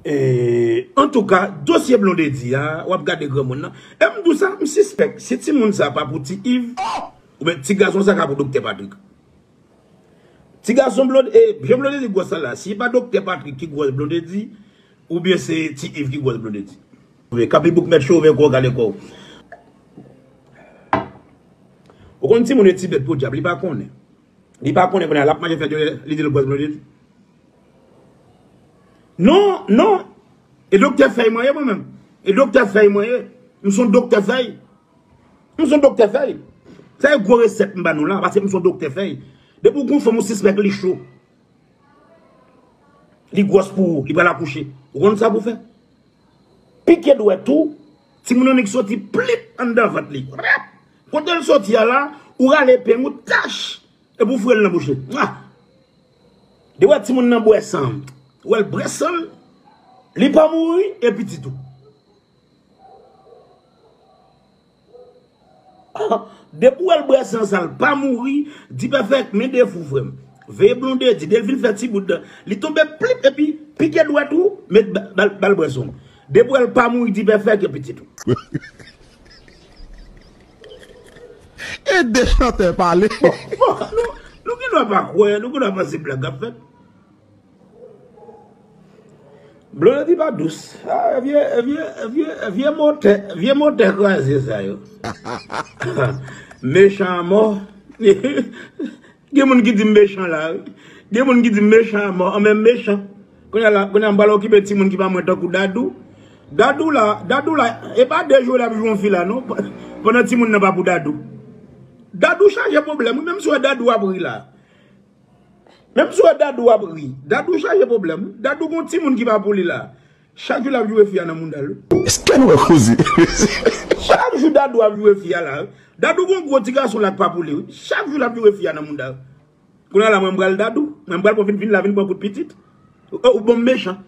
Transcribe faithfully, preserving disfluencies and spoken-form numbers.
E, antouka, dosye Blondedy a, w ap gade granmoun nan. E m di w sa, m sispèk, si timoun sa pa pou Ti Iv, oubyen ti gason sa ka pou Doktè Patrick. Ti gason Blondedy, e, jan Blondedy gwòs sa la, si pa Doktè Patrick ki gwòs Blondedy, oubyen se Ti Iv ki gwòs Blondedy. Kapi bouk mèt cho, oubyen kò w kale kò w. Ou konn timoun e ti bèt podyab, li pa konnen. Li pa konnen kounye a, l ap mache fè djòlè, li di l gwòs Blondedy. Non, non. E doktè fèy mwen ye mwen menm. E doktè fèy mwen ye. M se yon doktè fèy. M se yon doktè fèy. Sa e gwo resèt m ba nou la, paske m se yon doktè fèy. Depi w gon fanm ou sispèk li cho. Li gwòs pou ou, li pral akouche. Ou konn sa pou fè? Pike dwèt ou, timoun nan nik soti plip anndan vant li. Rap! Kote l soti a la, ou rale peng ou tach, epi w foure l nan bouch li. Mwa! Depi w wè timoun nan bwè san, ou wè l bwè san, li pa mouri, e pitit ou. Depi w wè l bwè san sa, l pa mouri, di Pè Fèk, men de fou frè m. Veye Blondedy, de l fin fè ti bout dan, li tonbe plip, epi pike dwèt ou, met ba-, ba l, ba l bwè san. Depi w wè l pa mouri, di Pè Fèk, e pitit ou. Ede chantè pale. Bon, bon, nou, nou gen dwa pa kwè, nou gen dwa panse blag ap fèt. Blondedy pa dous. Ah, vye, vye, vye, vye motè, vye motè kraze sa yo. Mechan anmò. Gen moun ki di m mechan la, wi. Gen moun ki di m mechan anmò, an menm mechan. Kounye a la, kounye a m pral okipe timoun ki pa mwen tankou Dadou. Dadou la, Dadou la, e pa de jwe l ap jwe yon fi la, non. Pandan timoun nan pa pou Dadou. Dadou chaje pwoblèm, wi, menm si w wè Dadou ap ri la. Menm si w wè Dadou ap ri, Dadou chaje pwoblèm. Dadou gon timoun ki pa pou li la. Chak jou l ap joure fi a nan mouda l. Èske nou wè koze? Chak jou Dadou ap joure fi a la. Dadou gon gwo ti gason la k pa pou li. Chak jou l ap joure fi a nan mouda. Kounye a la mwen m pral Dadou. Mwen m pral pran vin, vin la vin pran kout pitit. Ou, ou bon m mechan.